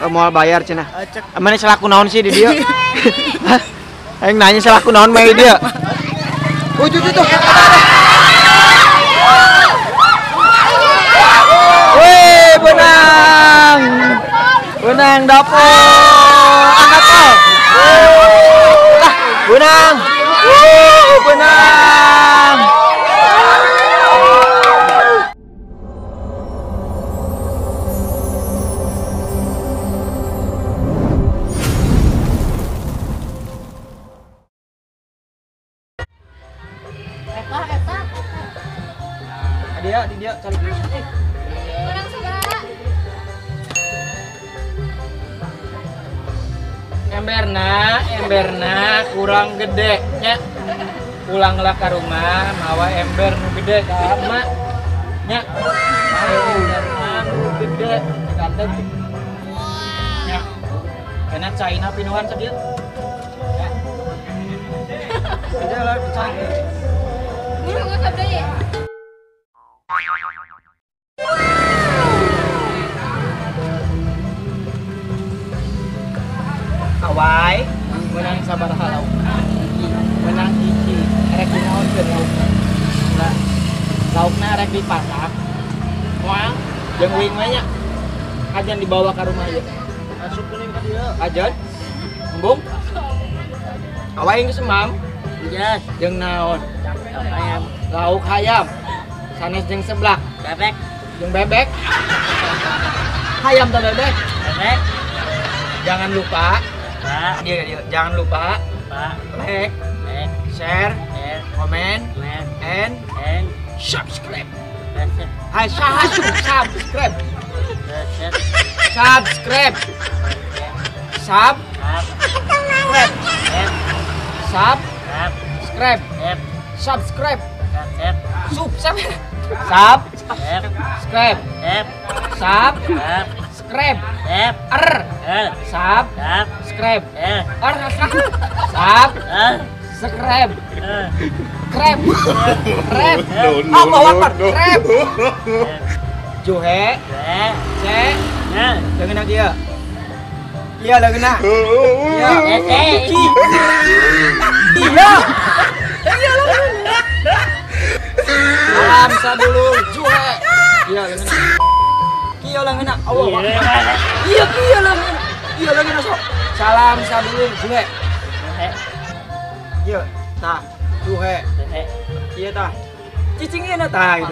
Moal bayar cenah. Mana selaku naon sih di dia? Aing nanya selaku naon mah di dia. Oh, itu tuh. Wih, benang. Benang dapur. Angkat tol. Lah, benang. Benang. Dia cari Orang sabaraha? Emberna kurang gede nya. Pulanglah ke rumah mawa ember nu gede ka emak nya. Emberna nu gede ganteng. Nya. Karena caina pinuhan sakieu. Ya. Tidak lah cai. Mun ngusap deui. Awai menang sabaraha lauk. Menang hiji. Erek dinaonkeun laukna. Laukna erek dipasak. Moal jeung uing we nya. Ajan dibawa ka rumah ieu. Asup kuning ka dieu. Ajan. Embung. Awai geus emam. Yes. Jeung naon? Lauk ayam. Lauk hayam. Sanes jeung seblak. Bebek. Jeung bebek. Hayam teh bebek. Bebek. Jangan lupa. Pak. Dia, jangan lupa. Pak. Like, share, comment, and subscribe. Hai, subscribe. Subscribe. Subscribe. Subscribe. Subscribe. Subscribe. Subscribe. R. Subscribe. R. Subscribe. Kreb. Kreb. Allahu Akbar. Kreb. Juhe. C. Leungeun kieu. Iya leungeunna. Iya. Iya. Iya leungeunna. Salam sadulur Juhe. Iya leungeunna. Kieu leungeunna. Allah. Iya kieu leungeunna. Iya leungeunna sok. Salam sadulur Juhe. Iya, tah. Juhe. Iya tah. Cicing ieu tah gitu.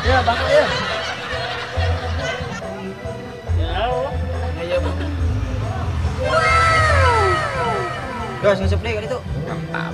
Ya, bang ya. Ya, ya, Bang. Guys, ngesep deui ka ditu. Mantap.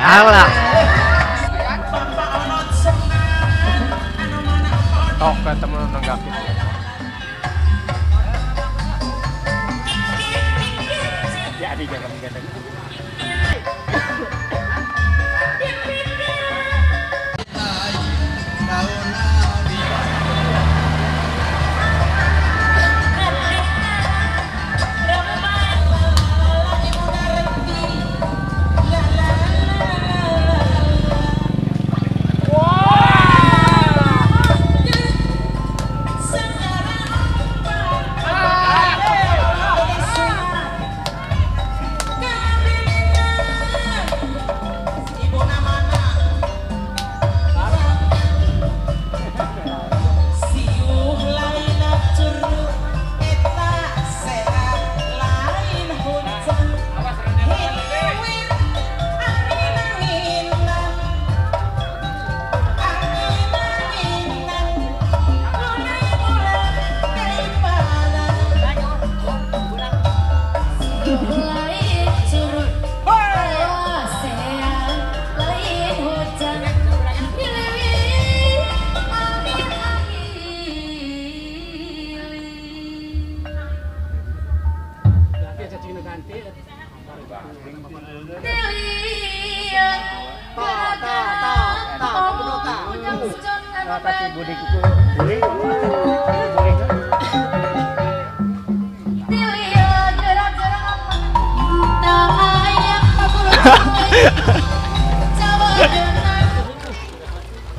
Alah. Tok ketemu nenggapin. Jadi jangan gandeng.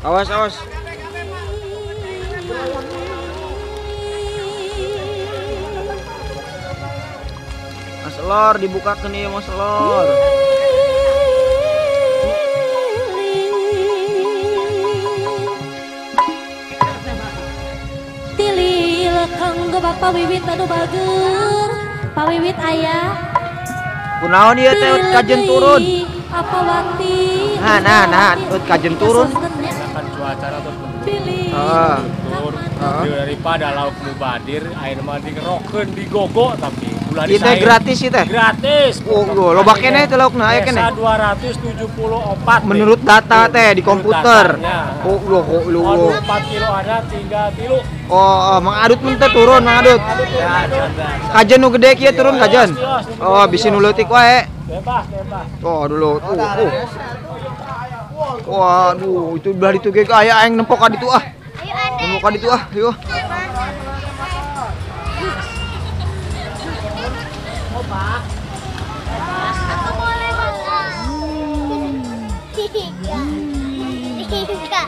Awas, awas. Mas Lor dibukakeun ieu Mas Lor. Tilil kanggo Bapak Wiwit anu bager, Pak Wiwit aya. Kunaon ieu teh kajen turun. Apa wati? Nah, nah, nah, kajen turun. Cuaca atau daripada lauk mubadir air mah digerokeun digogo tapi ulah disair. Gratis sih teh. Gratis. Oh, loba keneh teh laukna aya keneh. 274. Menurut data teh di komputer. Oh, loh, loh. 4 kilo ada tinggal tilu. Oh, Mang Adut mun teh turun, Mang Adut. Kajen nu gede kieu turun kajen. Oh, bisi nu leutik wae. Bebas, bebas. Oh, dulu. Waduh, itu belah ditu ge aya aing nempok ka ditu ah. Nempok ka ditu ah, yeuh. Aku boleh makan. Tiga. Tiga.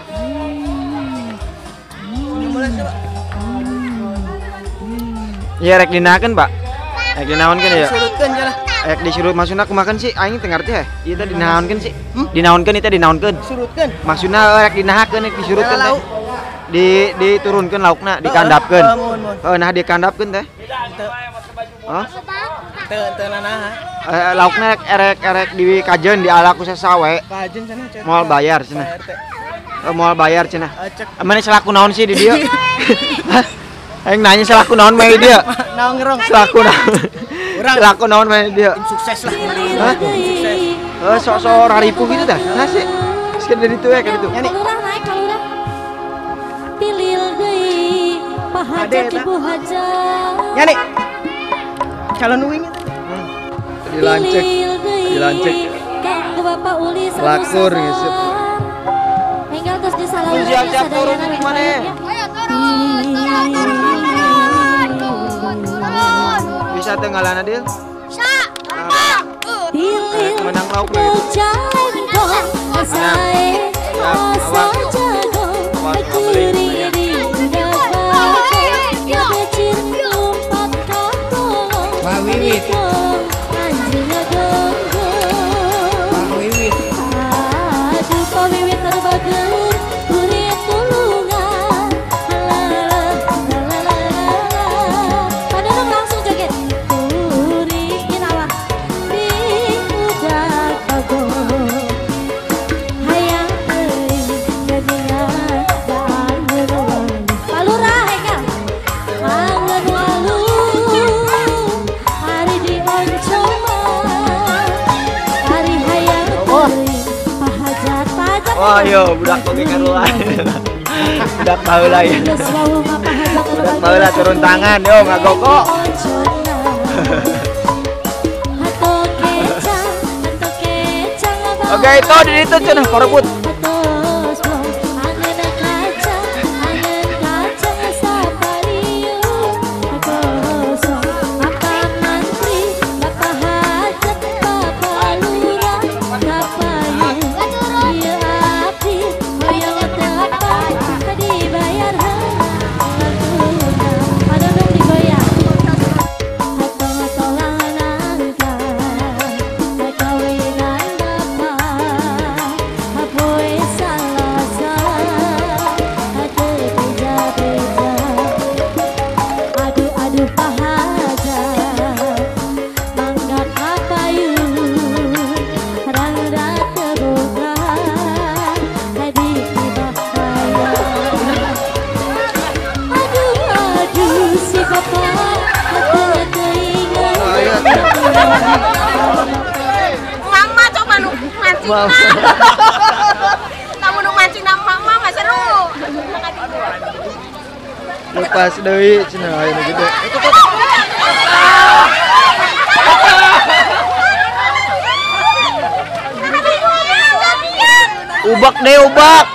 Iya rek dinakeun, Pak. Rek dinaonkeun ya. Surutkeun ya lah. Rek disurut maksudna kumaha sih? Aing teu ngarti heh. Ieu teh dinaonkeun sih. Dinaonkeun ieu teh dinaonkeun. Surutkeun. Maksudna rek dinahakeun rek disurutkeun teh. Di diturunkeun laukna, dikandapkeun. Heuh, nah dikandapkeun teh. Hah? Teu teu nanaha. Laukna rek erek di kajen diala ku sasawe. Kajen cenah. Moal bayar cenah. Moal bayar cenah. Mana selaku naon sih di dieu? Aing nanya selaku naon mah dia. Naon ngerong. Selaku naon. Selaku naon mah dia. Tim sukses lah. Hah? Sukses. Sok-sok raripu gitu dah. Nah sih. Sekian dari itu ya kayak gitu. Kalurah naik kalurah. Tilil deui pahajat ibu hajat. Ya nih. Calon uing itu. Dilancek. Dilancek. Kanggo Bapak Uli lakur geus. Enggal terus disalahkeun. Siap-siap turun mana? Ayo turun, turun, turun, turun. Bisa teu ngalana deal? Bisa. Menang lauk gitu. Pak Wiwit. Pak Wiwit. Aduh Pak Wiwit terbager kulit tulungan. Padahal langsung joget. Kuringin awak di udah kagok. Hayang teuing geuningan angeun walu. Pak Lurah hengkang. Angeun walu. Hari dioncoma. Hari hayang teuing pahajat pajak. Wah, yo budak oge karuan. Budak baheula ya. Budak baheula turun tangan yo ngagoko. Oke, itu di ditu cenah korebut. Mama coba nu mancing. Kamu nu mancing nama mama mah seru. Lepas deui cenah aya nu gede. Ubak deh ubak.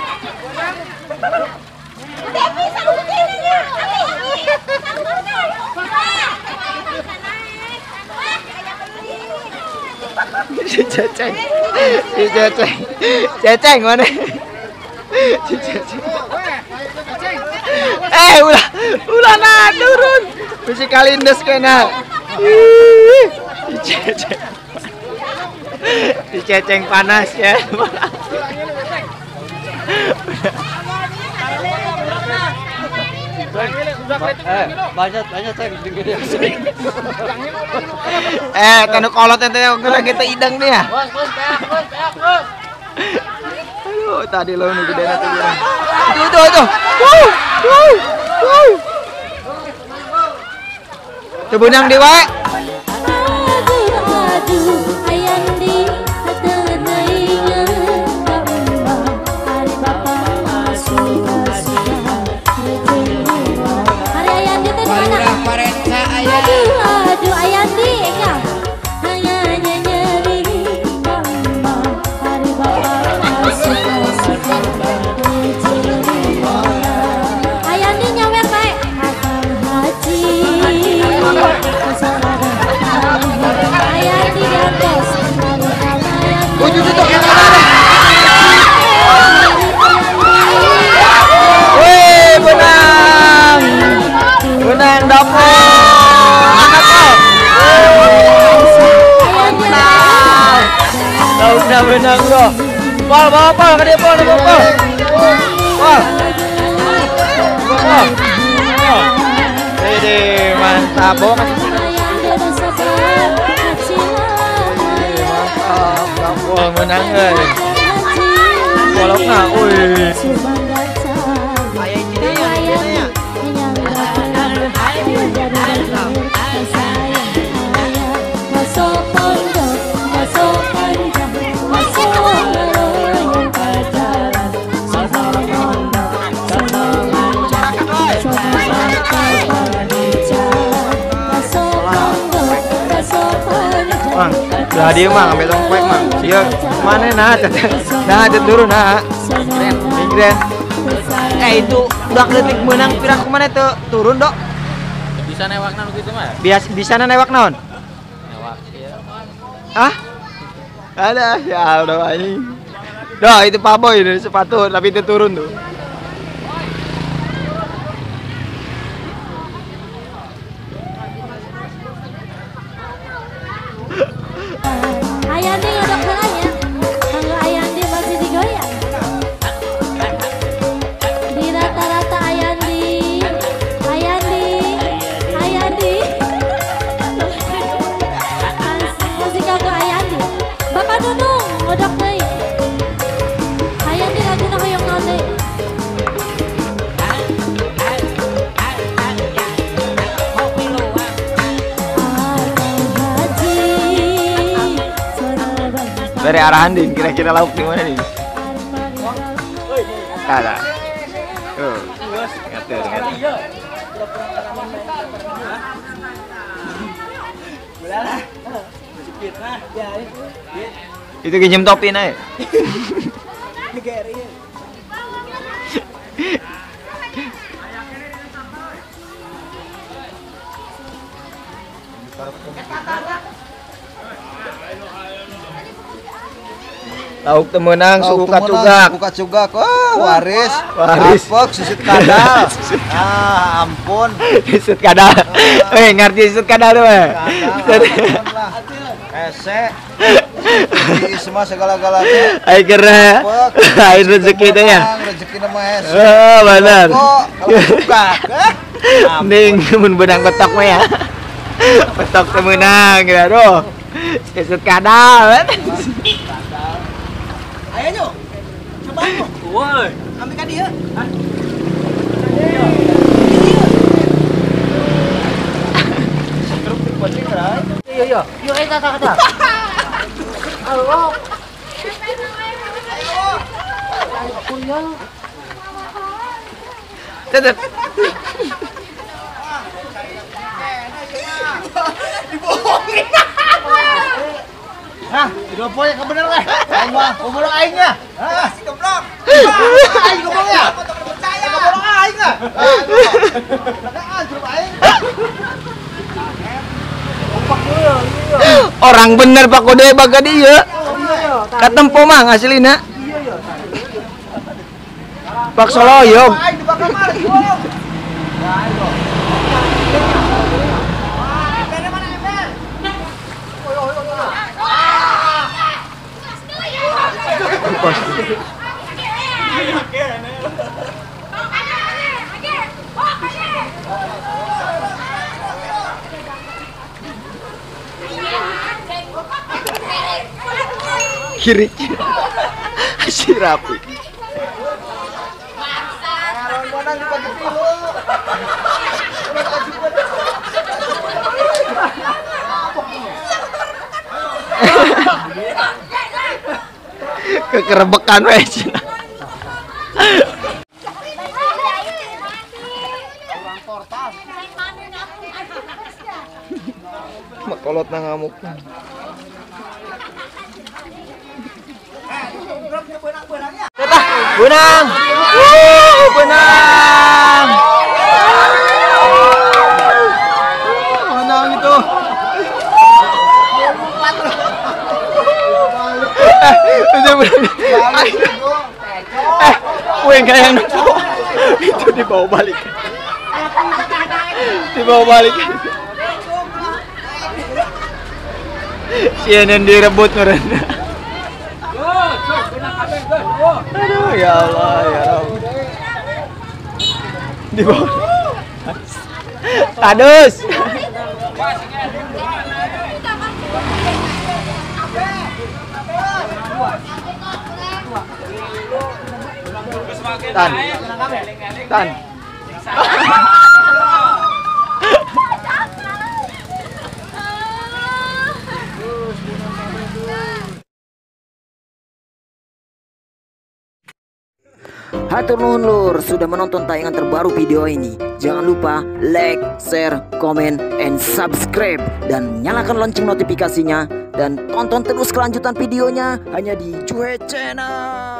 Ceceng. Si Ceceng. Ceceng mana? Si Ceceng. Eh, ulah ulah nah turun. Bisi kalindes kena. Si Ceceng. Si Ceceng panas ya. Banyak ceng. Eh, kanu kolot ente lagi teh ideng nih ya. Bos, bos, bos, bos. Aduh, tadi lo nu gede tuh. Tuh, tuh, tuh. Wuh, wuh, wuh. Teu beunang deui wae. Aduh, Ayandi, ya. Hanya nyeri mama, hari bapak suka-suka. Ayandi nyawer bae. Akang Haji, Ayandi gantos. Wih, benang. Benang dapur. Udah benang bro. Pol, bawa pol, ke dia pol, bawa pol. Pol. Pol. Wih, mantap, bawa ke sini. Mantap, pol menang euy. Polokna, euy. Aya ini ya. Mang, belah dia mang, sampai tongkwek mang. Iya, mana nah, nah, turun nah. Migren. Eh itu udah detik menang pirang kemana tuh turun dok? Bisa newak naon gitu mah? Bias bisa newak naon? Newak iya. Hah? Ada ya Aldo anjing. Doh itu Pak Boy dari sepatu tapi itu turun tuh. Ayandi ngodok heula nya. Kanggo Ayandi masih digoyang. Di rata-rata Ayandi. Ayandi. Ayandi. Masih kanggo Ayandi. Bapak Nunung ngodok deui. Ayandi laguna hoyong naon deui? Dari arahan din, kira-kira lauk di mana nih? Ada. Tuh, ngatur, ngatur. Itu kinjem topi naik. Lauk temenang suku kacugak. Suku kacugak. Wah, waris. Waris. Apek sisit kadal. Ah, ampun. Sisit kadal. Eh, ngerti sisit kadal tuh, eh. Ese. Semua segala-galanya. Ai keren. Ai rezeki teh ya. Rezeki nama ese. Oh, benar. Kalau sugak, eh. Ning mun benang betok mah ya. Betok temenang gitu aduh. Sisit kadal. Ayo nyok, coba nyok. Woi, ambil ka dieu. Hah? Iya iya. Yo eta ta kata. Halo. Tetep. Dibohongin. Hah, didopoy yang bener lah. Aing mah, goblok aing ya. Hah, si goblok. Aing goblok ya. Goblok aing ah. Aing. Orang bener Pak Kode baga dia. Katempo mang aslina. Pak Soloyong. Kiri si rapi. Kekerebekan weh. Makolot na ngamuk. Benang. Benang. Benang itu. Weng kayak nempo. Itu dibawa balik. Dibawa balik. CNN direbut meren. Aduh, ya Allah, ya Allah. Di bawah. Tadus. Tan. Tan. Hatur nuhun lur sudah menonton tayangan terbaru video ini. Jangan lupa like, share, comment, and subscribe. Dan nyalakan lonceng notifikasinya. Dan tonton terus kelanjutan videonya hanya di Juhe Channel.